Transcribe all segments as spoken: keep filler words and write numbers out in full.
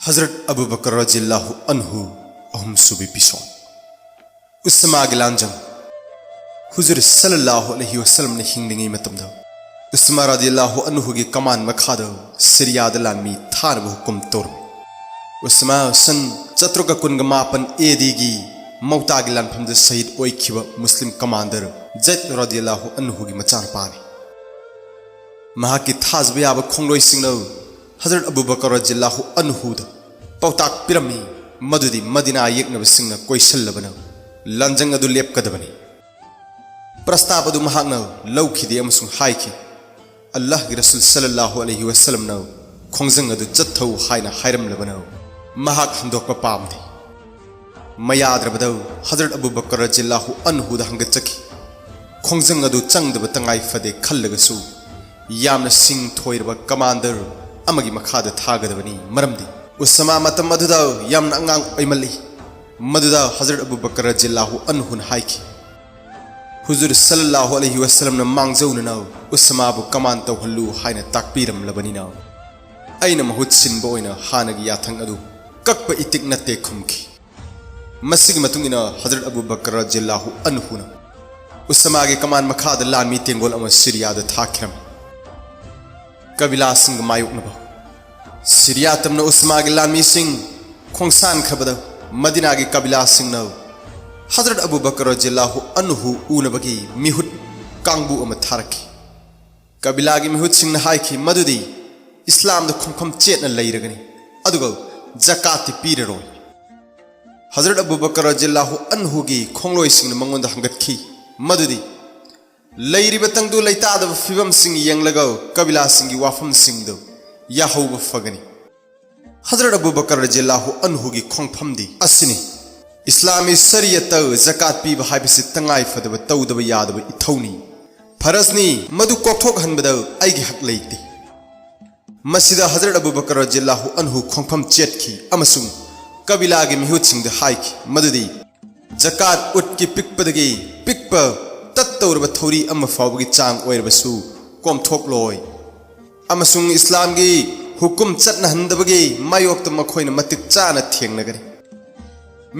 Hazrat Abu ꯕꯀꯔ ꯔꯖꯤꯌꯜꯂꯥꯍꯨ ꯑꯟꯍꯨ, ꯑꯍꯨꯝꯁꯨꯕꯤ ꯄꯤꯁꯣꯟ꯫ ꯎꯁꯃꯥꯒꯤ ꯂꯥꯟꯖꯪ꯫ ꯍꯨꯖꯨꯔ ꯁꯜꯂꯜꯂꯥꯍꯨ ꯑꯂꯩꯍꯤ ꯋꯁꯜꯂꯝꯅ ꯍꯤꯡꯂꯤꯉꯩ ꯃꯇꯝꯗ ꯎꯁꯃꯥ ꯔꯗꯤꯌꯜꯂꯥꯍꯨ ꯑꯟꯍꯨꯒꯤ common ꯃꯈꯥꯗ ꯁꯤꯔꯤꯌꯥꯗ ꯂꯥꯟꯃꯤ ꯊꯥꯅꯕ ꯍꯨꯀꯨꯝ ꯇꯧꯔꯝꯃꯤ꯫ ꯎꯁꯃꯥ ꯁꯟ ꯆꯥꯇ꯭ꯔꯨꯛꯀ ꯀꯨꯟꯒ ꯃꯥꯄꯟ ꯑꯦ ꯗꯤꯒꯤ ꯃꯧꯇꯥꯒꯤ ꯂꯥꯟꯐꯝꯗ ꯁꯍꯤꯗ ꯑꯣꯏꯈꯤꯕ ꯃꯨꯁꯂꯤꯝ ꯀꯃꯥꯟꯗꯔ ꯖꯩꯗ ꯔꯗꯤꯌꯜꯂꯥꯍꯨ ꯑꯟꯍꯨꯒꯤ ꯃꯆꯥꯅꯨꯄꯥꯅꯤ꯫ ꯃꯍꯥꯛꯀꯤ ꯊꯥꯖꯕ ꯌꯥꯕ ꯈꯣꯡꯂꯣꯏꯁꯤꯡꯅ ꯍꯖꯔꯠ ꯑꯕꯨ ꯕꯀꯔ ꯔꯖꯤꯌꯜꯂꯥꯍꯨ ꯑꯟꯍꯨꯗ ꯄꯥꯎꯇꯥꯛ ꯄꯤꯔꯝꯃꯤ ꯃꯗꯨꯗꯤ ꯃꯗꯤꯅꯥ ꯌꯦꯛꯅꯕꯁꯤꯡꯅ ꯀꯣꯏꯁꯤꯜꯂꯕꯅ ꯂꯥꯟꯖꯪ ꯑꯗꯨ ꯂꯦꯞꯀꯗꯕꯅꯤ꯫ ꯄ꯭ꯔꯁꯇꯥꯕ ꯑꯗꯨ ꯃꯍꯥꯛꯅ ꯂꯧꯈꯤꯗꯦ ꯑꯃꯁꯨꯡ ꯍꯥꯏꯈꯤ, "ꯑꯜꯂꯥꯍꯒꯤ ꯔꯁꯨꯜ ꯁꯜꯂꯜꯂꯥꯍꯨ ꯑꯂꯩꯍꯤ ꯋꯁꯜꯂꯝꯅ ꯈꯣꯡꯖꯪ ꯑꯗꯨ ꯆꯠꯊꯧ ꯍꯥꯏꯅ ꯍꯥꯏꯔꯝꯂꯕꯅ ꯃꯍꯥꯛ ꯍꯟꯗꯣꯛꯄ ꯄꯥꯝꯗꯦ"꯫ ꯃꯌꯥꯗ꯭ꯔꯕꯗ ꯍꯖꯔꯠ ꯑꯕꯨ ꯕꯀꯔ ꯔꯖꯤꯌꯜꯂꯥꯍꯨ ꯑꯟꯍꯨꯗ ꯍꯪꯒꯠꯆꯈꯤ꯫ ꯈꯣꯡꯖꯪ ꯑꯗꯨ ꯆꯪꯗꯕ ꯇꯉꯥꯏ ꯐꯗꯦ ꯈꯜꯂꯒꯁꯨ ꯌꯥꯝꯅ ꯁꯤꯡ ꯊꯣꯏꯔꯕ ꯀꯃꯥꯟꯗꯔ ꯑꯃꯒꯤ ꯃꯈꯥꯗ ꯊꯥꯒꯗꯕꯅꯤ, ꯃꯔꯝꯗꯤ ꯎꯁꯃꯥ ꯃꯇꯝ ꯑꯗꯨꯗ ꯌꯥꯝꯅ ꯑꯉꯥꯡ ꯑꯣꯏꯃꯜꯂꯤ꯫ ꯃꯗꯨꯗ ꯍꯖꯔꯠ ꯑꯕꯨ ꯕꯀꯔ ꯔꯖꯤꯌꯜꯂꯥꯍꯨ ꯑꯟꯍꯨꯅ ꯍꯥꯏꯈꯤ, "ꯍꯨꯖꯨꯔ ꯁꯜꯂꯜꯂꯥꯍꯨ ꯑꯂꯩꯍꯤ ꯋꯁꯜꯂꯝꯅ ꯃꯥꯡꯖꯧꯅꯅ ꯎꯁꯃꯥꯕꯨ ꯀꯃꯥꯟ ꯇꯧꯍꯜꯂꯨ ꯍꯥꯏꯅ ꯇꯥꯛꯄꯤꯔꯝꯂꯕꯅꯤꯅ ꯑꯩꯅ ꯃꯍꯨꯠ ꯁꯤꯟꯕ ꯑꯣꯏꯅ ꯍꯥꯟꯅꯒꯤ ꯌꯥꯊꯪ ꯑꯗꯨ ꯀꯛꯄ ꯏꯇꯤꯛ ꯅꯠꯇꯦ" ꯈꯨꯝꯈꯤ꯫ ꯃꯁꯤꯒꯤ ꯃꯇꯨꯡ ꯏꯟꯅ ꯍꯖꯔꯠ ꯑꯕꯨ ꯕꯀꯔ ꯔꯖꯤꯌꯜꯂꯥꯍꯨ ꯑꯟꯍꯨꯅ ꯎꯁꯃꯥꯒꯤ ꯀꯃꯥꯟ ꯃꯈꯥꯗ ꯂꯥꯟꯃꯤ ꯇꯦꯡꯒꯣꯜ ꯑꯃ ꯁꯤꯔꯤꯌꯥꯗ ꯊꯥꯈꯤꯔꯝꯃꯤ꯫ ꯀꯕꯤꯂꯥꯁꯤꯡꯒ ꯃꯥꯌꯣꯛꯅꯕ꯫ ꯁꯤꯔꯤꯌꯥ ꯇꯝꯅ ꯎꯁꯃꯥꯒꯤ ꯂꯥꯟꯃꯤꯁꯤꯡ ꯈꯣꯡꯁꯥꯟꯈ꯭ꯔꯕꯗ ꯃꯗꯤꯅꯥꯒꯤ ꯀꯕꯤꯂꯥꯁꯤꯡꯅ ꯍꯖꯔꯠ ꯑꯕꯨ ꯕꯀꯔ ꯔꯖꯤꯌꯜꯂꯥꯍꯨ ꯑꯟꯍꯨ ꯎꯅꯕꯒꯤ ꯃꯤꯍꯨꯠ ꯀꯥꯡꯕꯨ ꯑꯃ ꯊꯥꯔꯛꯈꯤ꯫ ꯀꯕꯤꯂꯥꯒꯤ ꯃꯤꯍꯨꯠꯁꯤꯡꯅ ꯍꯥꯏꯈꯤ ꯃꯗꯨꯗꯤ ꯏꯁꯂꯥꯝꯗ ꯈꯣꯡꯐꯝ ꯆꯦꯠꯅ ꯂꯩꯔꯒꯅꯤ, ꯑꯗꯨꯒ ꯖꯀꯥꯠꯇꯤ ꯄꯤꯔꯔꯣꯏ꯫ ꯍꯖꯔꯠ ꯑꯕꯨ ꯕꯀꯔ ꯔꯖꯤꯌꯜꯂꯥꯍꯨ ꯑꯟꯍꯨꯒꯤ ꯈꯣꯡꯂꯣꯏꯁꯤꯡꯅ ꯃꯉꯣꯟꯗ ꯍꯪꯒꯠꯈꯤ ꯃꯗꯨꯗꯤ ꯂꯩꯔꯤꯕ ꯇꯪꯗꯨ ꯂꯩꯇꯥꯗꯕ ꯐꯤꯕꯝꯁꯤꯡ ꯌꯦꯡꯂꯒ ꯀꯕꯤꯂꯥꯁꯤꯡꯒꯤ ꯋꯥꯐꯝꯁꯤꯡꯗꯨ ꯌꯥꯍꯧꯕ ꯐꯒꯅꯤ꯫ ꯍꯖꯔꯠ ꯑꯕꯨ ꯕꯀꯔ ꯔꯖꯤꯌꯜꯂꯥꯍꯨ ꯑꯟꯍꯨꯒꯤ ꯈꯣꯡꯐꯝꯗꯤ ꯑꯁꯤꯅꯤ: "ꯏꯁꯂꯥꯃꯤ ꯁꯔꯤꯌꯠꯇ ꯖꯀꯥꯠ ꯄꯤꯕ ꯍꯥꯏꯕꯁꯤ ꯇꯉꯥꯏ ꯐꯗꯕ ꯇꯧꯗꯕ ꯌꯥꯗꯕ ꯏꯊꯧꯅꯤ, ꯐꯔꯖꯅꯤ, ꯃꯗꯨ ꯀꯣꯛꯊꯣꯛꯍꯟꯕꯗ ꯑꯩꯒꯤ ꯍꯛ ꯂꯩꯇꯦ"꯫ ꯃꯁꯤꯗ ꯍꯖꯔꯠ ꯑꯕꯨ ꯕꯀꯔ ꯔꯖꯤꯌꯜꯂꯥꯍꯨ ꯑꯟꯍꯨ ꯈꯣꯡꯐꯝ ꯆꯦꯠꯈꯤ ꯑꯃꯁꯨꯡ ꯀꯕꯤꯂꯥꯒꯤ ꯃꯤꯍꯨꯠꯁꯤꯡꯗ ꯍꯥꯏꯈꯤ ꯃꯗꯨꯗꯤ ꯖꯀꯥꯠ ꯎꯠꯀꯤ ꯄꯤꯛꯄꯗꯒꯤ ꯄꯤꯛꯄ ꯇꯠꯇꯧꯔꯕ ꯊꯧꯔꯤ ꯑꯃ ꯐꯥꯎꯕꯒꯤ ꯆꯥꯡ ꯑꯣꯏꯔꯕꯁꯨ ꯀꯣꯝꯊꯣꯛꯂꯣꯏ, ꯑꯃꯁꯨꯡ ꯏꯁꯂꯥꯝꯒꯤ ꯍꯨꯀꯨꯝ ꯆꯠꯅꯍꯟꯗꯕꯒꯤ ꯃꯥꯌꯣꯛꯇ ꯃꯈꯣꯏꯅ ꯃꯇꯤꯛ ꯆꯥꯅ ꯊꯦꯡꯅꯒꯅꯤ꯫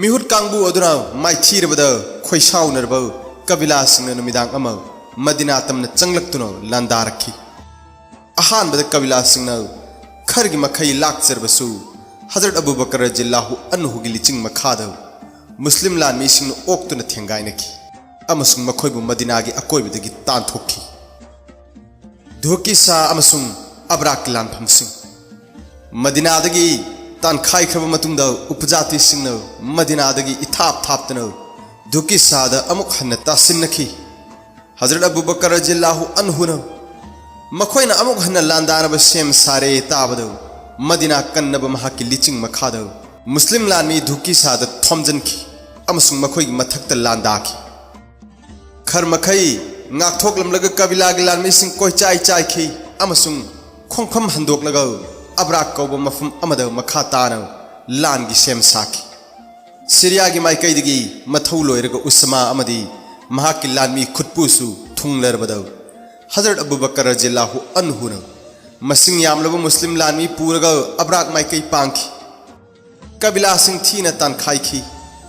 ꯃꯤꯍꯨꯠ ꯀꯥꯡꯕꯨ ꯑꯗꯨꯅ ꯃꯥꯏꯊꯤꯔꯕꯗ ꯈꯣꯏꯁꯥꯎꯅꯔꯕ ꯀꯕꯤꯂꯥꯁꯤꯡꯅ ꯅꯨꯃꯤꯗꯥꯡ ꯑꯃ ꯃꯗꯤꯅꯥ ꯇꯝꯅ ꯆꯪꯂꯛꯇꯨꯅ ꯂꯥꯟꯗꯥꯔꯛꯈꯤ꯫ ꯑꯍꯥꯟꯕꯗ ꯀꯕꯤꯂꯥꯁꯤꯡꯅ ꯈꯔꯒꯤ ꯃꯈꯩ ꯂꯥꯛꯆꯔꯕꯁꯨ, ꯍꯖꯔꯠ ꯑꯕꯨ ꯕꯀꯔ ꯔꯖꯤꯌꯜꯂꯥꯍꯨ ꯑꯟꯍꯨꯒꯤ ꯂꯤꯆꯤꯡ ꯃꯈꯥꯗ ꯃꯨꯁꯂꯤꯝ ꯂꯥꯟꯃꯤꯁꯤꯡꯅ ꯑꯣꯛꯇꯨꯅ ꯊꯦꯡꯒꯥꯏꯅꯈꯤ ꯑꯃꯁꯨꯡ ꯃꯈꯣꯏꯕꯨ ꯃꯗꯤꯅꯥꯒꯤ ꯑꯀꯣꯏꯕꯗꯒꯤ ꯇꯥꯟꯊꯣꯛꯈꯤ꯫ ꯙꯨꯀꯤꯁꯥ ꯑꯃꯁꯨꯡ ꯑꯕ꯭ꯔꯥꯛꯀꯤ ꯂꯥꯟꯐꯝꯁꯤꯡ꯫ ꯃꯗꯤꯅꯥꯗꯒꯤ ꯇꯥꯟꯈꯥꯏꯈ꯭ꯔꯕ ꯃꯇꯨꯡꯗ, ꯎꯄꯖꯥꯇꯤꯁꯤꯡꯅ ꯃꯗꯤꯅꯥꯗꯒꯤ ꯏꯊꯥꯞ ꯊꯥꯞꯇꯅ ꯙꯨꯀꯤꯁꯥꯗ ꯑꯃꯨꯛ ꯍꯟꯅ ꯇꯥꯁꯤꯟꯅꯈꯤ꯫ ꯍꯖꯔꯠ ꯑꯕꯨ ꯕꯀꯔ ꯔꯖꯤꯌꯜꯂꯥꯍꯨ ꯑꯟꯍꯨꯅ ꯃꯈꯣꯏꯅ ꯑꯃꯨꯛ ꯍꯟꯅ ꯂꯥꯟꯗꯥꯅꯕ ꯁꯦꯝ ꯁꯥꯔꯦ ꯇꯥꯕꯗ, ꯃꯗꯤꯅꯥ ꯀꯟꯅꯕ ꯃꯍꯥꯛꯀꯤ ꯂꯤꯆꯤꯡ ꯃꯈꯥꯗ ꯃꯨꯁꯂꯤꯝ ꯂꯥꯟꯃꯤ ꯙꯨꯀꯤꯁꯥꯗ ꯊꯣꯝꯖꯤꯟꯈꯤ ꯑꯃꯁꯨꯡ ꯃꯈꯣꯏꯒꯤ ꯃꯊꯛꯇ ꯂꯥꯟꯗꯥꯈꯤ꯫ ꯈꯔ ꯃꯈꯩ ꯉꯥꯛꯊꯣꯛꯂꯝꯂꯒ ꯀꯕꯤꯂꯥꯒꯤ ꯂꯥꯟꯃꯤꯁꯤꯡ ꯀꯣꯏꯆꯥꯏ ꯆꯥꯏꯈꯤ ꯑꯃꯁꯨꯡ ꯈꯣꯡꯐꯝ ꯍꯟꯗꯣꯛꯂꯒ ꯑꯕ꯭ꯔꯥꯛ ꯀꯧꯕ ꯃꯐꯝ ꯑꯃꯗ ꯃꯈꯥ ꯇꯥꯅ ꯂꯥꯟꯒꯤ ꯁꯦꯝ ꯁꯥꯈꯤ꯫ ꯁꯤꯔꯤꯌꯥꯒꯤ ꯃꯥꯏꯀꯩꯗꯒꯤ ꯃꯊꯧ ꯂꯣꯏꯔꯒ ꯎꯁꯃꯥ ꯑꯃꯗꯤ ꯃꯍꯥꯛꯀꯤ ꯂꯥꯟꯃꯤ ꯈꯨꯠꯄꯨꯁꯨ ꯊꯨꯡꯂꯔꯕꯗ, ꯍꯖꯔꯠ ꯑꯕꯨ ꯕꯀꯔ ꯔꯖꯤꯌꯜꯂꯥꯍꯨ ꯑꯟꯍꯨꯅ ꯃꯁꯤꯡ ꯌꯥꯝꯂꯕ ꯃꯨꯁꯂꯤꯝ ꯂꯥꯟꯃꯤ ꯄꯨꯔꯒ ꯑꯕ꯭ꯔꯥꯛ ꯃꯥꯏꯀꯩ ꯄꯥꯡꯈꯤ꯫ ꯀꯕꯤꯂꯥꯁꯤꯡ ꯊꯤꯅ ꯇꯥꯟꯈꯥꯏꯈꯤ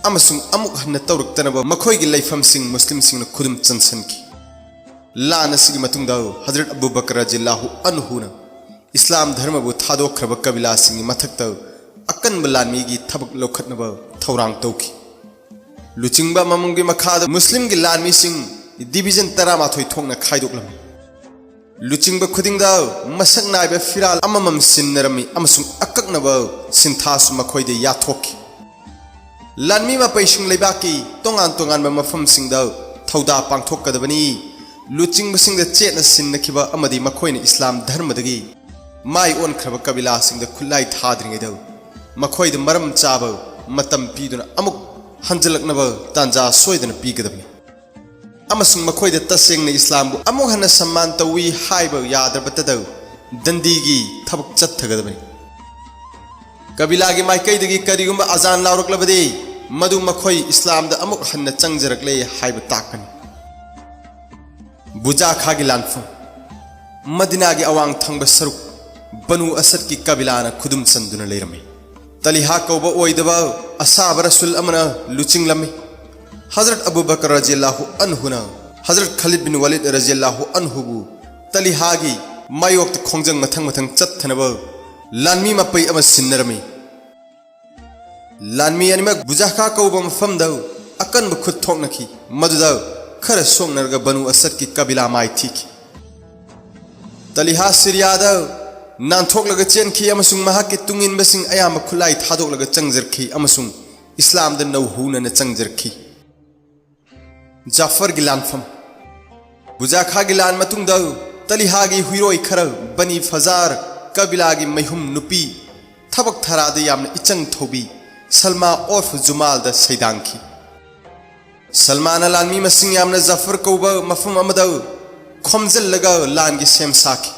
ꯑꯃꯁꯨꯡ ꯑꯃꯨꯛ ꯍꯟꯅ ꯇꯧꯔꯛꯇꯅꯕ ꯃꯈꯣꯏꯒꯤ ꯂꯩꯐꯝꯁꯤꯡ ꯃꯨꯁꯂꯤꯝꯁꯤꯡꯅ ꯈꯨꯗꯨꯝ ꯆꯟꯁꯤꯟꯈꯤ꯫ ꯂꯥꯟ ꯑꯁꯤꯒꯤ ꯃꯇꯨꯡꯗ ꯍꯖꯔꯠ ꯑꯕꯨ ꯕꯀꯔ ꯔꯖꯤꯌꯜꯂꯥꯍꯨ ꯑꯟꯍꯨꯅ ꯏꯁꯂꯥꯝ ꯙꯔꯃꯕꯨ ꯊꯥꯗꯣꯛꯈ꯭ꯔꯕ ꯀꯕꯤꯂꯥꯁꯤꯡꯒꯤ ꯃꯊꯛꯇ ꯑꯀꯟꯕ ꯂꯥꯟꯃꯤꯒꯤ ꯊꯕꯛ ꯂꯧꯈꯠꯅꯕ ꯊꯧꯔꯥꯡ ꯇꯧꯈꯤ꯫ ꯂꯨꯆꯤꯡꯕ ꯑꯃꯃꯝꯒꯤ ꯃꯈꯥꯗ ꯃꯨꯁꯂꯤꯝꯒꯤ ꯂꯥꯟꯃꯤꯁꯤꯡ ꯗꯤꯕꯤꯖꯟ ꯇꯔꯥꯃꯥꯊꯣꯏ ꯊꯣꯛꯅ ꯈꯥꯏꯗꯣꯛꯂꯝꯃꯤ꯫ ꯂꯨꯆꯤꯡꯕ ꯈꯨꯗꯤꯡꯗ ꯃꯁꯛ ꯅꯥꯏꯕ ꯐꯤꯔꯥꯜ ꯑꯃꯃꯝ ꯁꯤꯟꯅꯔꯝꯃꯤ ꯑꯃꯁꯨꯡ ꯑꯀꯛꯅꯕ ꯁꯤꯟꯊꯥꯁꯨ ꯃꯈꯣꯏꯗ ꯌꯥꯊꯣꯛꯈꯤ꯫ ꯂꯥꯟꯃꯤ ꯃꯄꯩꯁꯤꯡ ꯂꯩꯕꯥꯛꯀꯤ ꯇꯣꯉꯥꯟ ꯇꯣꯉꯥꯟꯕ ꯃꯐꯝꯁꯤꯡꯗ ꯊꯧꯗꯥ ꯄꯥꯡꯊꯣꯛꯀꯗꯕꯅꯤ꯫ ꯂꯨꯆꯤꯡꯕꯁꯤꯡꯗ ꯆꯦꯠꯅ ꯁꯤꯟꯅꯈꯤꯕ ꯑꯃꯗꯤ ꯃꯈꯣꯏꯅ ꯏꯁꯂꯥꯝ ꯙꯔꯃꯗꯒꯤ ꯃꯥꯏ ꯑꯣꯟꯈ꯭ꯔꯕ ꯀꯕꯤꯂꯥꯁꯤꯡꯗ ꯈꯨꯠꯂꯥꯏ ꯊꯥꯗ꯭ꯔꯤꯉꯩꯗ ꯃꯈꯣꯏꯗ ꯃꯔꯝ ꯆꯥꯕ ꯃꯇꯝ ꯄꯤꯗꯨꯅ ꯑꯃꯨꯛ ꯍꯟꯖꯤꯜꯂꯛꯅꯕ ꯇꯥꯟꯖꯥ ꯁꯣꯏꯗꯅ ꯄꯤꯒꯗꯕꯅꯤ꯫ ꯑꯃꯁꯨꯡ ꯃꯈꯣꯏꯗ ꯇꯁꯦꯡꯅ ꯏꯁꯂꯥꯝꯕꯨ ꯑꯃꯨꯛ ꯍꯟꯅ ꯁꯝꯃꯥꯟ ꯇꯧꯏ ꯍꯥꯏꯕ ꯌꯥꯗ꯭ꯔꯕꯇꯗ ꯗꯟꯗꯤꯒꯤ ꯊꯕꯛ ꯆꯠꯊꯒꯗꯕꯅꯤ꯫ ꯀꯕꯤꯂꯥꯒꯤ ꯃꯥꯏꯀꯩꯗꯒꯤ ꯀꯔꯤꯒꯨꯝꯕ ꯑꯖꯥꯟ ꯂꯥꯎꯔꯛꯂꯕꯗꯤ, ꯃꯗꯨ ꯃꯈꯣꯏ ꯏꯁꯂꯥꯝꯗ ꯑꯃꯨꯛ ꯍꯟꯅ ꯆꯪꯖꯔꯛꯂꯦ ꯍꯥꯏꯕ ꯇꯥꯛꯄꯅꯤ꯫ ꯕꯨꯖꯥꯈꯥꯒꯤ ꯂꯥꯟꯐꯝ꯫ ꯃꯗꯤꯅꯥꯒꯤ ꯑꯋꯥꯡ ꯊꯪꯕ ꯁꯔꯨꯛ ꯕꯅꯨ ꯑꯁꯗꯀꯤ ꯀꯕꯤꯂꯥꯅ ꯈꯨꯗꯨꯝ ꯆꯟꯗꯨꯅ ꯂꯩꯔꯝꯃꯤ꯫ ꯇꯂꯤꯍꯥ ꯀꯧꯕ ꯑꯣꯏꯗꯕ ꯑꯁꯥꯕ ꯔꯁꯨꯜ ꯑꯃꯅ ꯂꯨꯆꯤꯡꯂꯝꯃꯤ꯫ ꯍꯖꯔꯠ ꯑꯕꯨ ꯕꯀꯔ ꯔꯖꯤꯌꯜꯂꯥꯍꯨ ꯑꯟꯍꯨꯅ ꯍꯖꯔꯠ ꯈꯥꯂꯤꯗ ꯕꯤꯟ ꯋꯥꯂꯤꯗ ꯔꯖꯤꯌꯜꯂꯥꯍꯨ ꯑꯟꯍꯨꯕꯨ ꯇꯂꯤꯍꯥꯒꯤ ꯃꯥꯌꯣꯛꯇ ꯈꯣꯡꯖꯪ ꯃꯊꯪ ꯃꯊꯪ ꯆꯠꯊꯅꯕ ꯂꯥꯟꯃꯤ ꯃꯄꯩ ꯑꯃ ꯁꯤꯟꯅꯔꯝꯃꯤ꯫ ꯂꯥꯟꯃꯤ ꯑꯅꯤꯃꯛ ꯕꯨꯖꯥꯈꯥ ꯀꯧꯕ ꯃꯐꯝꯗ ꯑꯀꯟꯕ ꯈꯨꯠ ꯊꯣꯛꯅꯈꯤ꯫ ꯃꯗꯨꯗ ꯈꯔ ꯁꯣꯛꯅꯔꯒ ꯕꯅꯨ ꯑꯁꯗꯀꯤ ꯀꯕꯤꯂꯥ ꯃꯥꯏ ꯊꯤꯈꯤ꯫ ꯇꯂꯤꯍꯥ ꯁꯤꯔꯤꯌꯥꯗ ꯅꯥꯟꯊꯣꯛꯂꯒ ꯆꯦꯟꯈꯤ ꯑꯃꯁꯨꯡ ꯃꯍꯥꯛꯀꯤ ꯇꯨꯡꯏꯟꯕꯁꯤꯡ ꯑꯌꯥꯝꯕ ꯈꯨꯠꯂꯥꯏ ꯊꯥꯗꯣꯛꯂꯒ ꯆꯪꯖꯔꯛꯈꯤ ꯑꯃꯁꯨꯡ ꯏꯁꯂꯥꯝꯗ ꯅꯧꯍꯧꯅꯅ ꯆꯪꯖꯔꯛꯈꯤ꯫ ꯖꯥꯐꯔꯒꯤ ꯂꯥꯟꯐꯝ꯫ ꯕꯨꯖꯥꯈꯥꯒꯤ ꯂꯥꯟ ꯃꯇꯨꯡꯗ ꯇꯂꯤꯍꯥꯒꯤ ꯍꯨꯏꯔꯣꯏ ꯈꯔ ꯕꯅꯤ ꯐꯖꯥꯔ ꯀꯕꯤꯂꯥꯒꯤ ꯃꯩꯍꯨꯝ ꯅꯨꯄꯤ, ꯊꯕꯛ ꯊꯥꯔꯥꯗ ꯌꯥꯝꯅ ꯏꯆꯪ ꯊꯧꯕꯤ ꯁꯜꯃꯥ ꯑꯣꯔꯐ ꯖꯨꯃꯥꯜꯗ ꯁꯩꯗꯥꯡꯈꯤ꯫ ꯁꯜꯃꯥꯅ ꯂꯥꯟꯃꯤ ꯃꯁꯤꯡ ꯌꯥꯝꯅ ꯖꯥꯐꯔ ꯀꯧꯕ ꯃꯐꯝ ꯑꯃꯗ ꯈꯣꯝꯖꯤꯜꯂꯒ ꯂꯥꯟꯒꯤ ꯁꯦꯝ ꯁꯥꯈꯤ꯫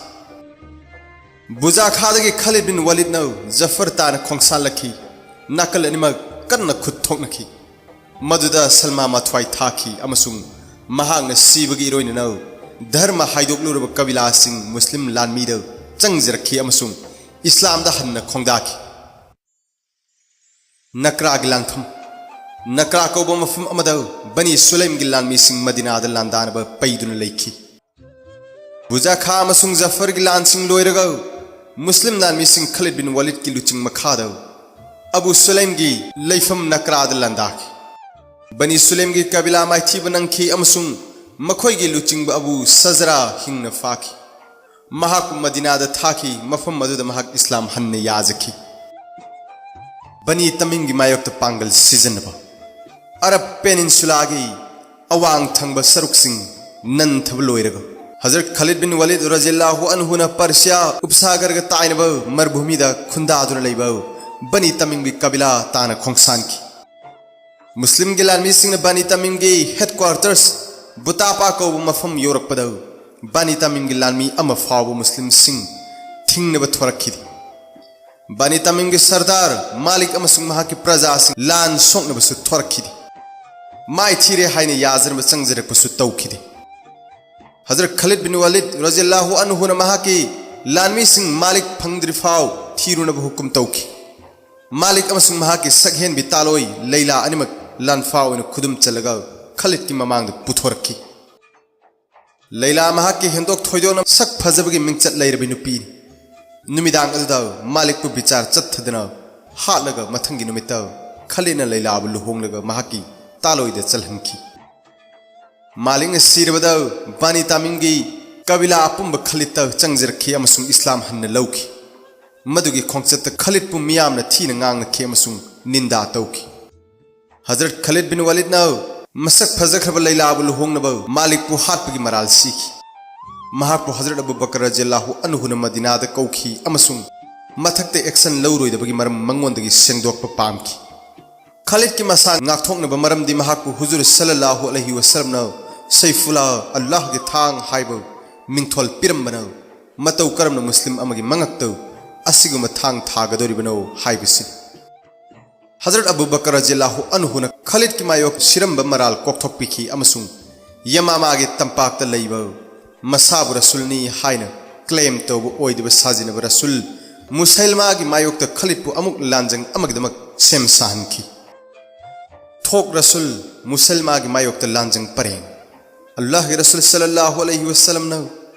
ꯕꯨꯖꯥꯈꯥꯗꯒꯤ ꯈꯥꯂꯤꯗ ꯕꯤꯟ ꯋꯥꯂꯤꯗꯅ ꯖꯥꯐꯔ ꯇꯥꯅ ꯈꯣꯡꯁꯥꯜꯂꯛꯈꯤ꯫ ꯅꯥꯀꯜ ꯑꯅꯤꯃꯛ ꯀꯟꯅ ꯈꯨꯠ ꯊꯣꯛꯅꯈꯤ꯫ ꯃꯗꯨꯗ ꯁꯜꯃꯥ ꯃꯊ꯭ꯋꯥꯏ ꯊꯥꯈꯤ ꯑꯃꯁꯨꯡ ꯃꯍꯥꯛꯅ ꯁꯤꯕꯒꯤ ꯏꯔꯣꯏꯅꯅ ꯙꯔꯃ ꯍꯥꯏꯗꯣꯛꯂꯨꯔꯕ ꯀꯕꯤꯂꯥꯁꯤꯡ ꯃꯨꯁꯂꯤꯝ ꯂꯥꯟꯃꯤꯗ ꯆꯪꯖꯔꯛꯈꯤ ꯑꯃꯁꯨꯡ ꯏꯁꯂꯥꯝꯗ ꯍꯟꯅ ꯈꯣꯡꯗꯥꯈꯤ꯫ ꯅꯀ꯭ꯔꯥꯒꯤ ꯂꯥꯟꯐꯝ꯫ ꯅꯀ꯭ꯔꯥ ꯀꯧꯕ ꯃꯐꯝ ꯑꯃꯗ ꯕꯅꯤ ꯁꯨꯂꯩꯝꯒꯤ ꯂꯥꯟꯃꯤꯁꯤꯡ ꯃꯗꯤꯅꯥꯗ ꯂꯥꯟꯗꯥꯅꯕ ꯄꯩꯗꯨꯅ ꯂꯩꯈꯤ꯫ ꯕꯨꯖꯥꯈꯥ ꯑꯃꯁꯨꯡ ꯖꯐꯔꯒꯤ ꯂꯥꯟꯁꯤꯡ ꯂꯣꯏꯔꯒ ꯃꯨꯁꯂꯤꯝ ꯂꯥꯟꯃꯤꯁꯤꯡ ꯈꯥꯂꯤꯗ ꯕꯤꯟ ꯋꯥꯂꯤꯗꯀꯤ ꯂꯨꯆꯤꯡ ꯃꯈꯥꯗ ꯑꯕꯨ ꯁꯨꯂꯩꯝꯒꯤ ꯂꯩꯐꯝ ꯅꯀ꯭ꯔꯥꯗ ꯂꯥꯟꯗꯥꯈꯤ꯫ ꯕꯅꯤ ꯁꯨꯂꯩꯝꯒꯤ ꯀꯕꯤꯂꯥ ꯃꯥꯏꯊꯤꯕ ꯅꯪꯈꯤ ꯑꯃꯁꯨꯡ ꯃꯈꯣꯏꯒꯤ ꯂꯨꯆꯤꯡꯕ ꯑꯕꯨ ꯁꯖꯔꯥ ꯍꯤꯡꯅ ꯐꯥꯈꯤ꯫ ꯃꯍꯥꯛꯄꯨ ꯃꯗꯤꯅꯥꯗ ꯊꯥꯈꯤ, ꯃꯐꯝ ꯑꯗꯨꯗ ꯃꯍꯥꯛ ꯏꯁꯂꯥꯝ ꯍꯟꯅ ꯌꯥꯖꯈꯤ꯫ ꯕꯅꯤ ꯇꯃꯤꯝꯒꯤ ꯃꯥꯌꯣꯛꯇ ꯄꯥꯡꯒꯜ ꯁꯤꯖꯤꯟꯅꯕ꯫ ꯑꯔꯕ ꯄꯦꯅꯤꯟꯁꯨꯂꯥꯒꯤ ꯑꯋꯥꯡ ꯊꯪꯕ ꯁꯔꯨꯛꯁꯤꯡ ꯅꯟꯊꯕ ꯂꯣꯏꯔꯒ ꯍꯖꯔꯠ ꯈꯥꯂꯤꯗ ꯕꯤꯟ ꯋꯥꯂꯤꯗ ꯔꯖꯤꯌꯜꯂꯥꯍꯨ ꯑꯟꯍꯨꯅ ꯄꯔꯁꯤꯌꯥ ꯎꯞꯁꯥꯒꯔꯒ ꯇꯥꯏꯅꯕ ꯃꯔꯚꯨꯃꯤꯗ ꯈꯨꯟꯗꯥꯗꯨꯅ ꯂꯩꯕ ꯕꯅꯤ ꯇꯃꯤꯝꯒꯤ ꯀꯕꯤꯂꯥ ꯇꯥꯅ ꯈꯣꯡꯁꯥꯟꯈꯤ꯫ ꯃꯨꯁꯂꯤꯝꯒꯤ ꯂꯥꯟꯃꯤꯁꯤꯡꯅ ꯕꯅꯤ ꯇꯃꯤꯝꯒꯤ headquarters ꯕꯨꯇꯥꯄꯥ ꯀꯧꯕ ꯃꯐꯝ ꯌꯧꯔꯛꯄꯗ ꯕꯅꯤ ꯇꯃꯤꯝꯒꯤ ꯂꯥꯟꯃꯤ ꯑꯃ ꯐꯥꯎꯕ ꯃꯨꯁꯂꯤꯝꯁꯤꯡ ꯊꯤꯡꯅꯕ ꯊꯣꯔꯛꯈꯤꯗꯦ꯫ ꯕꯅꯤ ꯇꯃꯤꯝꯒꯤ ꯁꯔꯗꯥꯔ ꯃꯥꯂꯤꯛ ꯑꯃꯁꯨꯡ ꯃꯍꯥꯛꯀꯤ ꯄ꯭ꯔꯖꯥꯁꯤꯡ ꯂꯥꯟ ꯁꯣꯛꯅꯕꯁꯨ ꯊꯣꯔꯛꯈꯤꯗꯦ꯫ ꯃꯥꯏꯊꯤꯔꯦ ꯍꯥꯏꯅ ꯌꯥꯖꯅꯕ ꯆꯪꯖꯔꯛꯄꯁꯨ ꯇꯧꯈꯤꯗꯦ꯫ ꯍꯖꯔꯠ ꯈꯥꯂꯤꯗ ꯕꯤꯟ ꯋꯥꯂꯤꯗ ꯔꯖꯤꯌꯜꯂꯥꯍꯨ ꯑꯟꯍꯨꯅ ꯃꯍꯥꯛꯀꯤ ꯂꯥꯟꯃꯤꯁꯤꯡ ꯃꯥꯂꯤꯛ ꯐꯪꯗ꯭ꯔꯤꯐꯥꯎ ꯊꯤꯔꯨꯅꯕ ꯍꯨꯀꯨꯝ ꯇꯧꯈꯤ꯫ ꯃꯥꯂꯤꯛ ꯑꯃꯁꯨꯡ ꯃꯍꯥꯛꯀꯤ ꯁꯛꯍꯦꯟꯕꯤ ꯇꯥꯂꯣꯏ ꯂꯩꯂꯥ ꯑꯅꯤꯃꯛ ꯂꯥꯟꯐꯥ ꯑꯣꯏꯅ ꯈꯨꯗꯨꯝ ꯆꯜꯂꯒ ꯈꯥꯂꯤꯗꯀꯤ ꯃꯃꯥꯡꯗ ꯄꯨꯊꯣꯔꯛꯈꯤ꯫ ꯂꯩꯂꯥ ꯃꯍꯥꯛꯀꯤ ꯍꯦꯟꯗꯣꯛ ꯊꯣꯏꯗꯣꯛꯅ ꯁꯛ ꯐꯖꯕꯒꯤ ꯃꯤꯡꯆꯠ ꯂꯩꯔꯕꯤ ꯅꯨꯄꯤꯅꯤ꯫ ꯅꯨꯃꯤꯗꯥꯡ ꯑꯗꯨꯗ ꯃꯥꯂꯤꯛꯄꯨ ꯕꯤꯆꯥꯔ ꯆꯠꯊꯗꯅ ꯍꯥꯠꯂꯒ ꯃꯊꯪꯒꯤ ꯅꯨꯃꯤꯠꯇ ꯈꯥꯂꯤꯗꯅ ꯂꯩꯂꯥꯕꯨ ꯂꯨꯍꯣꯡꯂꯒ ꯃꯍꯥꯛꯀꯤ ꯇꯥꯂꯣꯏꯗ ꯆꯜꯍꯟꯈꯤ꯫ ꯃꯥꯂꯤꯛꯅ ꯁꯤꯔꯕꯗ ꯕꯥꯅꯤ ꯇꯥꯃꯤꯝꯒꯤ ꯀꯕꯤꯂꯥ ꯑꯄꯨꯝꯕ ꯈꯥꯂꯤꯗꯇ ꯆꯪꯖꯔꯛꯈꯤ ꯑꯃꯁꯨꯡ ꯏꯁꯂꯥꯝ ꯍꯟꯅ ꯂꯧꯈꯤ꯫ ꯃꯗꯨꯒꯤ ꯈꯣꯡꯆꯠꯇ ꯈꯥꯂꯤꯗꯄꯨ ꯃꯤꯌꯥꯝꯅ ꯊꯤꯅ ꯉꯥꯡꯅꯈꯤ ꯑꯃꯁꯨꯡ ꯅꯤꯟꯗꯥ ꯇꯧꯈꯤ꯫ ꯍꯖꯔꯠ ꯈꯥꯂꯤꯗ ꯕꯤꯟ ꯋꯥꯂꯤꯗꯅ ꯃꯁꯛ ꯐꯖꯈ꯭ꯔꯕ ꯂꯩꯂꯥꯕꯨ ꯂꯨꯍꯣꯡꯅꯕ ꯃꯥꯂꯤꯛꯄꯨ ꯍꯥꯠꯄꯒꯤ ꯃꯔꯥꯜ ꯁꯤꯈꯤ꯫ ꯃꯍꯥꯛꯄꯨ ꯍꯖꯔꯠ ꯑꯕꯨ ꯕꯀꯔ ꯔꯖꯤꯌꯜꯂꯥꯍꯨ ꯑꯟꯍꯨꯅ ꯃꯗꯤꯅꯥꯗ ꯀꯧꯈꯤ ꯑꯃꯁꯨꯡ ꯃꯊꯛꯇ action ꯂꯧꯔꯣꯏꯗꯕꯒꯤ ꯃꯔꯝ ꯃꯉꯣꯟꯗꯒꯤ ꯁꯦꯡꯗꯣꯛꯄ ꯄꯥꯝꯈꯤ꯫ ꯈꯥꯂꯤꯗꯀꯤ ꯃꯁꯥ ꯉꯥꯛꯊꯣꯛꯅꯕ ꯃꯔꯝꯗꯤ ꯃꯍꯥꯛꯄꯨ ꯍꯨꯖꯨꯔ ꯁꯜꯂꯜꯂꯥꯍꯨ ꯑꯂꯩꯍꯤ ꯋꯁꯜꯂꯝꯅ ꯁꯩꯐꯨꯜꯂꯥꯍ, ꯑꯜꯂꯥꯍꯒꯤ ꯊꯥꯡ ꯍꯥꯏꯕ ꯃꯤꯡꯊꯣꯜ ꯄꯤꯔꯝꯕꯅ ꯃꯇꯧ ꯀꯔꯝꯅ ꯃꯨꯁꯂꯤꯝ ꯑꯃꯒꯤ ꯃꯉꯛꯇ ꯑꯁꯤꯒꯨꯝꯕ ꯊꯥꯡ ꯊꯥꯒꯗꯧꯔꯤꯕꯅꯣ ꯍꯥꯏꯕꯁꯤꯅꯤ꯫ ꯍꯖꯔꯠ ꯑꯕꯨ ꯕꯀꯔ ꯔꯖꯤꯌꯜꯂꯥꯍꯨ ꯑꯟꯍꯨꯅ ꯈꯥꯂꯤꯗꯀꯤ ꯃꯥꯌꯣꯛ ꯁꯤꯔꯝꯕ ꯃꯔꯥꯜ ꯀꯣꯛꯊꯣꯛꯄꯤꯈꯤ ꯑꯃꯁꯨꯡ ꯌꯃꯥꯃꯥꯒꯤ ꯇꯝꯄꯥꯛꯇ ꯂꯩꯕ ꯃꯁꯥꯕꯨ ꯔꯁꯨꯜꯅꯤ ꯍꯥꯏꯅ claim ꯇꯧꯕ ꯑꯣꯏꯗꯕ ꯁꯥꯖꯤꯟꯅꯕ ꯔꯁꯨꯜ ꯃꯨꯁꯩꯂꯃꯥꯒꯤ ꯃꯥꯌꯣꯛꯇ ꯈꯥꯂꯤꯗꯄꯨ ꯑꯃꯨꯛ ꯂꯥꯟꯖꯪ ꯑꯃꯒꯤꯗꯃꯛ ꯁꯦꯝ ꯁꯥꯍꯟꯈꯤ꯫ ꯊꯣꯛ ꯔꯁꯨꯜ ꯃꯨꯁꯩꯂꯃꯥꯒꯤ ꯃꯥꯌꯣꯛꯇ ꯂꯥꯟꯖꯪ ꯄꯔꯦꯡ꯫ ꯑꯜꯂꯥꯍꯒꯤ ꯔꯁꯨꯜ ꯁꯜꯂꯜꯂꯥꯍꯨ ꯑꯂꯩꯍꯤ ꯋꯁꯜꯂꯝꯅ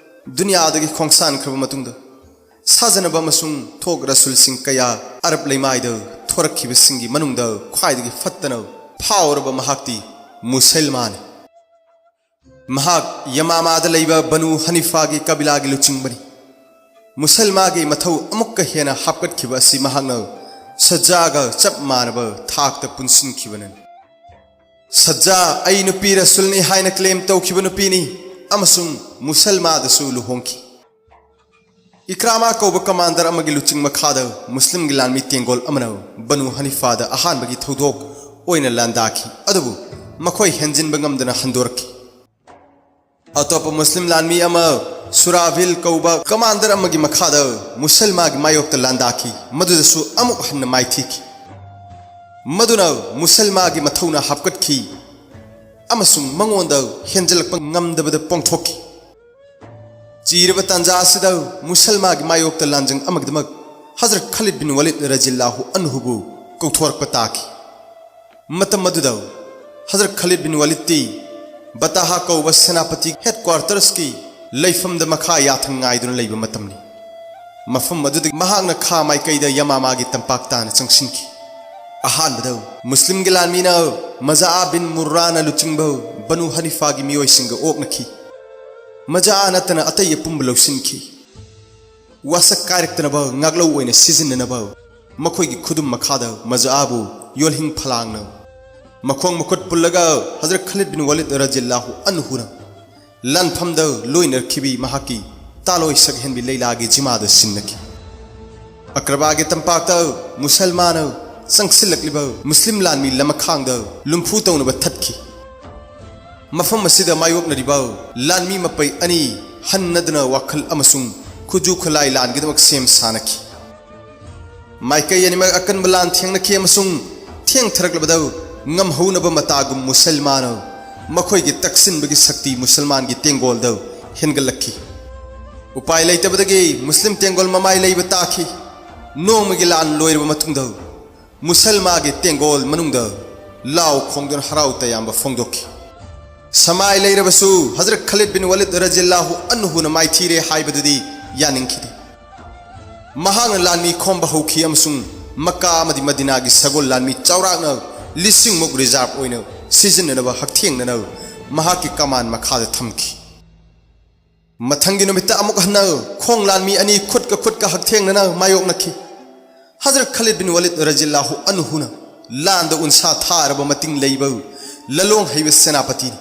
ꯗꯨꯅꯤꯌꯥꯗꯒꯤ ꯈꯣꯡꯁꯥꯟꯈ꯭ꯔꯕ ꯃꯇꯨꯡꯗ ꯁꯥꯖꯅꯕ ꯑꯃꯁꯨꯡ ꯊꯣꯛ ꯔꯁꯨꯜꯁꯤꯡ ꯀꯌꯥ ꯑꯔꯕ ꯂꯩꯃꯥꯏꯗ ꯊꯣꯔꯛꯈꯤꯕꯁꯤꯡꯒꯤ ꯃꯅꯨꯡꯗ ꯈ꯭ꯋꯥꯏꯗꯒꯤ ꯐꯠꯇꯅ ꯐꯥꯎꯔꯕ ꯃꯍꯥꯛꯇꯤ ꯃꯨꯁꯩꯂꯃꯥꯅꯤ꯫ ꯃꯍꯥꯛ ꯌꯃꯥꯃꯥꯗ ꯂꯩꯕ ꯕꯅꯨ ꯍꯅꯤꯐꯥꯒꯤ ꯀꯕꯤꯂꯥꯒꯤ ꯂꯨꯆꯤꯡꯕꯅꯤ꯫ ꯃꯨꯁꯩꯂꯃꯥꯒꯤ ꯃꯊꯧ ꯑꯃꯨꯛꯀ ꯍꯦꯟꯅ ꯍꯥꯞꯀꯠꯈꯤꯕ ꯑꯁꯤ ꯃꯍꯥꯛꯅ ꯁꯖ꯭ꯖꯥꯒ ꯆꯞ ꯃꯥꯟꯅꯕ ꯊꯥꯛꯇ ꯄꯨꯟꯁꯤꯟꯈꯤꯕꯅꯤ꯫ ꯁꯖ꯭ꯖꯥ ꯑꯩ ꯅꯨꯄꯤ ꯔꯁꯨꯜꯅꯤ ꯍꯥꯏꯅ claim ꯇꯧꯈꯤꯕ ꯅꯨꯄꯤꯅꯤ ꯑꯃꯁꯨꯡ ꯃꯨꯁꯩꯂꯃꯥꯗꯁꯨ ꯂꯨꯍꯣꯡꯈꯤ꯫ ꯏꯀ꯭ꯔꯥꯃꯥ ꯀꯧꯕ commander ꯑꯃꯒꯤ ꯂꯨꯆꯤꯡ ꯃꯈꯥꯗ ꯃꯨꯁꯂꯤꯝꯒꯤ ꯂꯥꯟꯃꯤ ꯇꯦꯡꯒꯣꯜ ꯑꯃꯅ ꯕꯅꯨ ꯍꯅꯤꯐꯥꯗ ꯑꯍꯥꯟꯕꯒꯤ ꯊꯧꯗꯣꯛ ꯑꯣꯏꯅ ꯂꯥꯟꯗꯥꯈꯤ, ꯑꯗꯨꯕꯨ ꯃꯈꯣꯏ ꯍꯦꯟꯖꯤꯟꯕ ꯉꯝꯗꯅ ꯍꯟꯗꯣꯔꯛꯈꯤ꯫ ꯑꯇꯣꯞꯄ ꯃꯨꯁꯂꯤꯝ ꯂꯥꯟꯃꯤ ꯑꯃ ꯁꯨꯔꯥꯚꯤꯜ ꯀꯧꯕ commander ꯑꯃꯒꯤ ꯃꯈꯥꯗ ꯃꯨꯁꯩꯂꯃꯥꯒꯤ ꯃꯥꯌꯣꯛꯇ ꯂꯥꯟꯗꯥꯈꯤ, ꯃꯗꯨꯗꯁꯨ ꯑꯃꯨꯛ ꯍꯟꯅ ꯃꯥꯏꯊꯤꯈꯤ꯫ ꯃꯗꯨꯅ ꯃꯨꯁꯩꯂꯃꯥꯒꯤ ꯃꯊꯧꯅꯥ ꯍꯥꯞꯀꯠꯈꯤ ꯑꯃꯁꯨꯡ ꯃꯉꯣꯟꯗ ꯍꯦꯟꯖꯜꯂꯛꯄ ꯉꯝꯗꯕꯗ ꯄꯣꯡꯊꯣꯛꯈꯤ꯫ ꯆꯤꯔꯕ ꯇꯥꯟꯖꯥ ꯑꯁꯤꯗ ꯃꯨꯁꯜꯃꯥꯒꯤ ꯃꯥꯌꯣꯛꯇ ꯂꯥꯟꯖꯪ ꯑꯃꯒꯤꯗꯃꯛ ꯍꯖꯔꯠ ꯈꯥꯂꯤꯗ ꯕꯤꯟ ꯋꯥꯂꯤꯗ ꯔꯖꯤꯌꯜꯂꯥꯍꯨ ꯑꯟꯍꯨꯕꯨ ꯀꯧꯊꯣꯔꯛꯄ ꯇꯥꯈꯤ꯫ ꯃꯇꯝ ꯑꯗꯨꯗ ꯍꯖꯔꯠ ꯈꯥꯂꯤꯗ ꯕꯤꯟ ꯋꯥꯂꯤꯗꯇꯤ ꯕꯇꯥꯍꯥ ꯀꯧꯕ ꯁꯦꯅꯥꯄꯇꯤ ꯍꯦꯗꯀ꯭ꯋꯥꯔꯇꯔꯁꯀꯤ ꯂꯩꯐꯝꯗ ꯃꯈꯥ ꯌꯥꯊꯪ ꯉꯥꯏꯗꯨꯅ ꯂꯩꯕ ꯃꯇꯝꯅꯤ꯫ ꯃꯐꯝ ꯑꯗꯨꯗꯒꯤ ꯃꯍꯥꯛꯅ ꯈꯥ ꯃꯥꯏꯀꯩꯗ ꯌꯃꯥꯃꯥꯒꯤ ꯇꯝꯄꯥꯛ ꯇꯥꯅ ꯆꯪꯁꯤꯟꯈꯤ꯫ ꯑꯍꯥꯟꯕꯗ ꯃꯨꯁꯂꯤꯝꯒꯤ ꯂꯥꯟꯃꯤꯅ ꯃꯖꯥꯑꯥ ꯕꯤꯟ ꯃꯨꯔꯔꯥꯅ ꯂꯨꯆꯤꯡꯕ ꯕꯅꯨ ꯍꯅꯤꯐꯥꯒꯤ ꯃꯤꯑꯣꯏꯁꯤꯡꯒ ꯑꯣꯛꯅꯈꯤ꯫ ꯃꯖꯥꯑꯥ ꯅꯠꯇꯅ ꯑꯇꯩ ꯑꯄꯨꯝꯕ ꯂꯧꯁꯤꯟꯈꯤ꯫ ꯋꯥꯁꯛ ꯀꯥꯏꯔꯛꯇꯅꯕ ꯉꯥꯛꯂꯧ ꯑꯣꯏꯅ ꯁꯤꯖꯤꯟꯅꯅꯕ ꯃꯈꯣꯏꯒꯤ ꯈꯨꯗꯨꯝ ꯃꯈꯥꯗ ꯃꯖꯥꯑꯥꯕꯨ ꯌꯣꯜꯍꯤꯡ ꯐꯂꯥꯡꯅ ꯃꯈꯣꯡ ꯃꯈꯨꯠ ꯄꯨꯜꯂꯒ ꯍꯖꯔꯠ ꯈꯥꯂꯤꯗ ꯕꯤꯟ ꯋꯥꯂꯤꯗ ꯔꯖꯤꯌꯜꯂꯥꯍꯨ ꯑꯟꯍꯨꯅ ꯂꯥꯟꯐꯝꯗ ꯂꯣꯏꯅꯔꯛꯈꯤꯕꯤ ꯃꯍꯥꯛꯀꯤ ꯇꯥꯂꯣꯏ ꯁꯛꯍꯦꯟꯕꯤ ꯂꯩꯂꯥꯒꯤ ꯖꯤꯃꯥꯗ ꯁꯤꯟꯅꯈꯤ꯫ ꯑꯀ꯭ꯔꯕꯥꯒꯤ ꯇꯝꯄꯥꯛꯇ ꯃꯨꯁꯜꯃꯥꯅ ꯆꯪꯁꯤꯜꯂꯛꯂꯤꯕ ꯃꯨꯁꯂꯤꯝ ꯂꯥꯟꯃꯤ ꯂꯃꯈꯥꯡꯗ ꯂꯨꯝꯐꯨ ꯇꯧꯅꯕ ꯊꯠꯈꯤ꯫ ꯃꯐꯝ ꯑꯁꯤꯗ ꯃꯥꯌꯣꯛꯅꯔꯤꯕ ꯂꯥꯟꯃꯤ ꯃꯄꯩ ꯑꯅꯤ ꯍꯟꯅꯗꯨꯅ ꯋꯥꯈꯜ ꯑꯃꯁꯨꯡ ꯈꯨꯠꯁꯨ ꯈꯨꯠꯂꯥꯏ ꯂꯥꯟꯒꯤꯗꯃꯛ ꯁꯦꯝ ꯁꯥꯅꯈꯤ꯫ ꯃꯥꯏꯀꯩ ꯑꯅꯤꯃꯛ ꯑꯀꯟꯕ ꯂꯥꯟ ꯊꯦꯡꯅꯈꯤ ꯑꯃꯁꯨꯡ ꯊꯦꯡꯊꯔꯛꯂꯕꯗ ꯉꯝꯍꯧꯅꯕ ꯃꯇꯥꯒꯨꯝ ꯃꯨꯁꯜꯃꯥꯟꯅ ꯃꯈꯣꯏꯒꯤ ꯇꯛꯁꯤꯟꯕꯒꯤ ꯁꯛꯇꯤ ꯃꯨꯁꯜꯃꯥꯟꯒꯤ ꯇꯦꯡꯒꯣꯜꯗ ꯍꯦꯟꯒꯠꯂꯛꯈꯤ꯫ ꯎꯄꯥꯏ ꯂꯩꯇꯕꯗꯒꯤ ꯃꯨꯁꯂꯤꯝ ꯇꯦꯡꯒꯣꯜ ꯃꯃꯥꯏ ꯂꯩꯕ ꯇꯥꯈꯤ꯫ ꯅꯣꯡꯃꯒꯤ ꯂꯥꯟ ꯂꯣꯏꯔꯕ ꯃꯇꯨꯡꯗ ꯃꯨꯁꯜꯃꯥꯒꯤ ꯇꯦꯡꯒꯣꯜ ꯃꯅꯨꯡꯗ ꯂꯥꯎ ꯈꯣꯡꯗꯨꯅ ꯍꯔꯥꯎ ꯇꯌꯥꯝꯕ ꯐꯣꯡꯗꯣꯛꯈꯤ꯫ ꯁꯃꯥꯏ ꯂꯩꯔꯕꯁꯨ ꯍꯖꯔꯠ ꯈꯥꯂꯤꯗ ꯕꯤꯟ ꯋꯥꯂꯤꯗ ꯔꯖꯤꯌꯜꯂꯥꯍꯨ ꯑꯟꯍꯨꯅ ꯃꯥꯏꯊꯤꯔꯦ ꯍꯥꯏꯕꯗꯨꯗꯤ ꯌꯥꯅꯤꯡꯈꯤꯗꯦ꯫ ꯃꯍꯥꯛꯅ ꯂꯥꯟꯃꯤ ꯈꯣꯝꯕ ꯍꯧꯈꯤ ꯑꯃꯁꯨꯡ ꯃꯛꯀꯥ ꯑꯃꯗꯤ ꯃꯗꯤꯅꯥꯒꯤ ꯁꯒꯣꯜ ꯂꯥꯟꯃꯤ ꯆꯥꯎꯔꯥꯛꯅ ꯂꯤꯁꯤꯡꯃꯨꯛ ꯔꯤꯖꯥꯔꯚ ꯑꯣꯏꯅ ꯁꯤꯖꯤꯟꯅꯅꯕ ꯍꯛꯊꯦꯡꯅꯅ ꯃꯍꯥꯛꯀꯤ ꯀꯃꯥꯟ ꯃꯈꯥꯗ ꯊꯝꯈꯤ꯫ ꯃꯊꯪꯒꯤ ꯅꯨꯃꯤꯠꯇ ꯑꯃꯨꯛ ꯍꯟꯅ ꯈꯣꯡ ꯂꯥꯟꯃꯤ ꯑꯅꯤ ꯈꯨꯠꯀ ꯈꯨꯠꯀ ꯍꯛꯊꯦꯡꯅꯅ ꯃꯥꯌꯣꯛꯅꯈꯤ꯫ ꯍꯖꯔꯠ ꯈꯥꯂꯤꯗ ꯕꯤꯟ ꯋꯥꯂꯤꯗ ꯔꯖꯤꯌꯜꯂꯥꯍꯨ ꯑꯟꯍꯨꯅ ꯂꯥꯟꯗ ꯎꯟꯁꯥ ꯊꯥꯔꯕ ꯃꯇꯤꯡ ꯂꯩꯕ ꯂꯂꯣꯡ ꯍꯩꯕ ꯁꯦꯅꯥꯄꯇꯤꯅꯤ꯫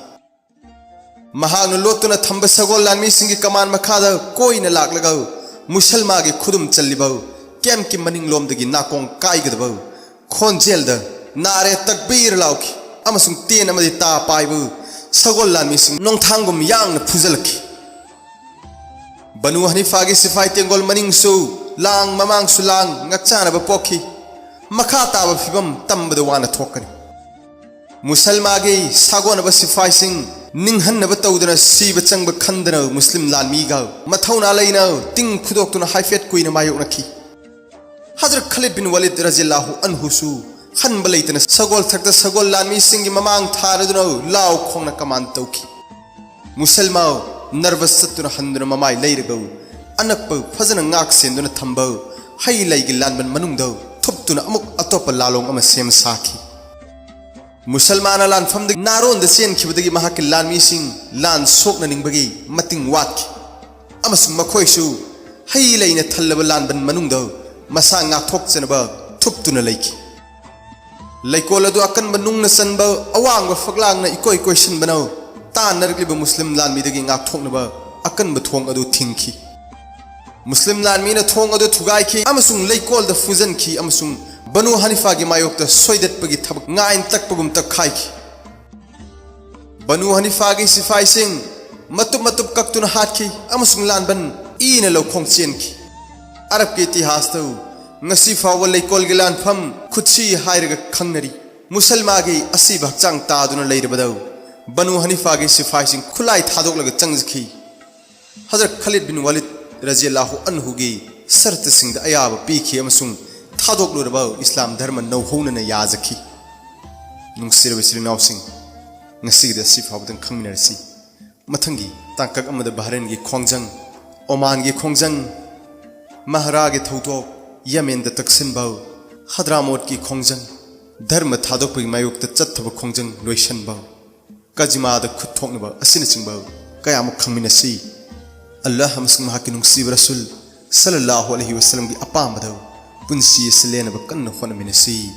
ꯃꯍꯥꯛꯅ ꯂꯣꯠꯇꯨꯅ ꯊꯝꯕ ꯁꯒꯣꯜ ꯂꯥꯟꯃꯤꯁꯤꯡꯒꯤ ꯀꯃꯥꯟ ꯃꯈꯥꯗ ꯀꯣꯏꯅ ꯂꯥꯛꯂꯒ ꯃꯨꯁꯜꯃꯥꯒꯤ ꯈꯨꯗꯨꯝ ꯆꯜꯂꯤꯕ ꯀꯦꯝꯞꯀꯤ ꯃꯅꯤꯡꯂꯣꯝꯗꯒꯤ ꯅꯥꯀꯣꯡ ꯀꯥꯏꯒꯗꯕ ꯈꯣꯟꯖꯦꯜꯗ "ꯅꯥꯔꯦ ꯇꯛꯕꯤꯔ" ꯂꯥꯎꯈꯤ ꯑꯃꯁꯨꯡ ꯇꯦꯟ ꯑꯃꯗꯤ ꯇꯥ ꯄꯥꯏꯕ ꯁꯒꯣꯜ ꯂꯥꯟꯃꯤꯁꯤꯡ ꯅꯣꯡꯊꯥꯡꯒꯨꯝ ꯌꯥꯡꯅ ꯐꯨꯖꯜꯂꯛꯈꯤ꯫ ꯕꯅꯨ ꯍꯅꯤꯐꯥꯒꯤ ꯁꯤꯐꯥꯏ ꯇꯦꯡꯒꯣꯜ ꯃꯅꯤꯡꯁꯨ ꯂꯥꯡ ꯃꯃꯥꯡꯁꯨ ꯂꯥꯡ ꯉꯛꯆꯥꯅꯕ ꯄꯣꯛꯈꯤ꯫ ꯃꯈꯥ ꯇꯥꯕ ꯐꯤꯕꯝ ꯇꯝꯕꯗ ꯋꯥꯅ ꯊꯣꯛꯀꯅꯤ꯫ ꯃꯨꯁꯜꯃꯥꯒꯤ ꯁꯥꯒꯣꯟꯅꯕ ꯁꯤꯐꯥꯏꯁꯤꯡ ꯅꯤꯡꯍꯟꯅꯕ ꯇꯧꯗꯅ ꯁꯤꯕ ꯆꯪꯕ ꯈꯟꯗꯅ ꯃꯨꯁꯂꯤꯝ ꯂꯥꯟꯃꯤꯒ ꯃꯊꯧꯅꯥ ꯂꯩꯅ ꯇꯤꯡ ꯐꯨꯗꯣꯛꯇꯨꯅ ꯍꯥꯏꯐꯦꯠ ꯀꯨꯏꯅ ꯃꯥꯌꯣꯛꯅꯈꯤ꯫ ꯍꯖꯔꯠ ꯈꯥꯂꯤꯗ ꯕꯤꯟ ꯋꯥꯂꯤꯗ ꯔꯖꯤꯌꯜꯂꯥꯍꯨ ꯑꯟꯍꯨꯁꯨ ꯍꯟꯕ ꯂꯩꯇꯅ ꯁꯒꯣꯜ ꯊꯛꯇ ꯁꯒꯣꯜ ꯂꯥꯟꯃꯤꯁꯤꯡꯒꯤ ꯃꯃꯥꯡ ꯊꯥꯔꯗꯨꯅ ꯂꯥꯎ ꯈꯣꯡꯅ ꯀꯃꯥꯟ ꯇꯧꯈꯤ꯫ ꯃꯨꯁꯜꯃꯥꯎ ꯅꯔꯚꯁ ꯆꯠꯇꯨꯅ ꯍꯟꯗꯨꯅ ꯃꯃꯥꯏ ꯂꯩꯔꯒ ꯑꯅꯛꯄ ꯐꯖꯅ ꯉꯥꯛ ꯁꯦꯟꯗꯨꯅ ꯊꯝꯕ ꯍꯩ ꯂꯩꯒꯤ ꯂꯥꯟꯕꯟ ꯃꯅꯨꯡꯗ ꯊꯨꯞꯇꯨꯅ ꯑꯃꯨꯛ ꯑꯇꯣꯞꯄ ꯂꯥꯂꯣꯡ ꯑꯃ ꯁꯦꯝ ꯁꯥꯈꯤ꯫ ꯃꯨꯁꯜꯃꯥꯅ ꯂꯥꯟꯐꯝꯗꯒꯤ ꯅꯥꯔꯣꯟꯗ ꯆꯦꯟꯈꯤꯕꯗꯒꯤ ꯃꯍꯥꯛꯀꯤ ꯂꯥꯟꯃꯤꯁꯤꯡ ꯂꯥꯟ ꯁꯣꯛꯅꯅꯤꯡꯕꯒꯤ ꯃꯇꯤꯡ ꯋꯥꯠꯈꯤ ꯑꯃꯁꯨꯡ ꯃꯈꯣꯏꯁꯨ ꯍꯩ ꯂꯩꯅ ꯊꯜꯂꯕ ꯂꯥꯟꯕꯟ ꯃꯅꯨꯡꯗ ꯃꯁꯥ ꯉꯥꯛꯊꯣꯛꯆꯅꯕ ꯊꯨꯞꯇꯨꯅ ꯂꯩꯈꯤ꯫ ꯂꯩꯀꯣꯜ ꯑꯗꯨ ꯑꯀꯟꯕ ꯅꯨꯡꯅ ꯆꯟꯕ ꯑꯋꯥꯡꯕ ꯐꯛꯂꯥꯡꯅ ꯏꯀꯣꯏ ꯀꯣꯏꯁꯤꯟꯕꯅ ꯇꯥꯟꯅꯔꯛꯂꯤꯕ ꯃꯨꯁꯂꯤꯝ ꯂꯥꯟꯃꯤꯗꯒꯤ ꯉꯥꯛꯊꯣꯛꯅꯕ ꯑꯀꯟꯕ ꯊꯣꯡ ꯑꯗꯨ ꯊꯤꯡꯈꯤ꯫ ꯃꯨꯁꯂꯤꯝ ꯂꯥꯟꯃꯤꯅ ꯊꯣꯡ ꯑꯗꯨ ꯊꯨꯒꯥꯏꯈꯤ ꯑꯃꯁꯨꯡ ꯂꯩꯀꯣꯜꯗ ꯐꯨꯖꯟꯈꯤ ꯑꯃꯁꯨꯡ ꯕꯅꯨ ꯍꯅꯤꯐꯥꯒꯤ ꯃꯥꯌꯣꯛꯇ ꯁꯣꯏꯗꯠꯄꯒꯤ ꯊꯕꯛ ꯉꯥꯏꯟ ꯇꯛꯄꯒꯨꯝ ꯇꯛꯈꯥꯏꯈꯤ꯫ ꯕꯅꯨ ꯍꯅꯤꯐꯥꯒꯤ ꯁꯤꯐꯥꯏꯁꯤꯡ ꯃꯇꯨꯞ ꯃꯇꯨꯞ ꯀꯛꯇꯨꯅ ꯍꯥꯠꯈꯤ ꯑꯃꯁꯨꯡ ꯂꯥꯟꯕꯟ ꯏꯅ ꯂꯧꯈꯣꯡ ꯆꯦꯟꯈꯤ꯫ ꯑꯔꯕꯀꯤ ꯏꯇꯤꯍꯥꯁꯇ ꯉꯁꯤ ꯐꯥꯎꯕ ꯂꯩꯀꯣꯜꯒꯤ ꯂꯥꯟꯐꯝ ꯈꯨꯠꯁꯤ ꯍꯥꯏꯔꯒ ꯈꯪꯅꯔꯤ꯫ ꯃꯨꯁꯜꯃꯥꯒꯤ ꯑꯁꯤꯕ ꯍꯛꯆꯥꯡ ꯇꯥꯗꯨꯅ ꯂꯩꯔꯕꯗ ꯕꯅꯨ ꯍꯅꯤꯐꯥꯒꯤ ꯁꯤꯐꯥꯏꯁꯤꯡ ꯈꯨꯠꯂꯥꯏ ꯊꯥꯗꯣꯛꯂꯒ ꯆꯪꯖꯈꯤ꯫ ꯍꯖꯔꯠ ꯈꯥꯂꯤꯗ ꯕꯤꯟ ꯋꯥꯂꯤꯗ ꯔꯖꯤꯌꯜꯂꯥꯍꯨ ꯑꯟꯍꯨꯒꯤ ꯁꯔꯇꯁꯤꯡꯗ ꯑꯌꯥꯕ ꯄꯤꯈꯤ ꯑꯃꯁꯨꯡ ꯊꯥꯗꯣꯛꯂꯨꯔꯕ ꯏꯁꯂꯥꯝ ꯙꯔꯃ ꯅꯧꯍꯧꯅꯅ ꯌꯥꯖꯈꯤ꯫ ꯅꯨꯡꯁꯤꯔꯕ ꯏꯆꯤꯜ ꯏꯅꯥꯎꯁꯤꯡ, ꯉꯁꯤꯒꯤꯗꯤ ꯑꯁꯤ ꯐꯥꯎꯕꯗꯪ ꯈꯪꯃꯤꯟꯅꯔꯁꯤ꯫ ꯃꯊꯪꯒꯤ ꯇꯥꯡꯀꯛ ꯑꯃꯗ ꯕꯍꯔꯦꯟꯒꯤ ꯈꯣꯡꯖꯪ, ꯑꯣꯃꯥꯟꯒꯤ ꯈꯣꯡꯖꯪ, ꯃꯍꯔꯥꯒꯤ ꯊꯧꯗꯣꯛ, ꯌꯦꯃꯦꯟꯗ ꯇꯛꯁꯤꯟꯕ, ꯍꯗ꯭ꯔꯥꯃꯣꯠꯀꯤ ꯈꯣꯡꯖꯪ, ꯙꯔꯃ ꯊꯥꯗꯣꯛꯄꯒꯤ ꯃꯥꯌꯣꯛꯇ ꯆꯠꯊꯕ ꯈꯣꯡꯖꯪ ꯂꯣꯏꯁꯤꯟꯕ, ꯀꯖꯤꯃꯥꯗ ꯈꯨꯠ ꯊꯣꯛꯅꯕ ꯑꯁꯤꯅꯆꯤꯡꯕ ꯀꯌꯥꯃꯨꯛ ꯈꯪꯃꯤꯟꯅꯁꯤ꯫ ꯑꯜꯂꯥꯍ ꯑꯃꯁꯨꯡ ꯃꯍꯥꯛꯀꯤ ꯅꯨꯡꯁꯤꯕ ꯔꯁꯨꯜ ꯁꯜꯂꯜꯂꯥꯍꯨ ꯑꯂꯩꯍꯤ ꯋꯁꯜꯂꯝꯒꯤ ꯑꯄꯥꯝꯕꯗ ꯄꯨꯟꯁꯤ ꯑꯁꯤ ꯂꯦꯟꯅꯕ ꯀꯟꯅ ꯍꯣꯠꯅꯃꯤꯟꯅꯁꯤ꯫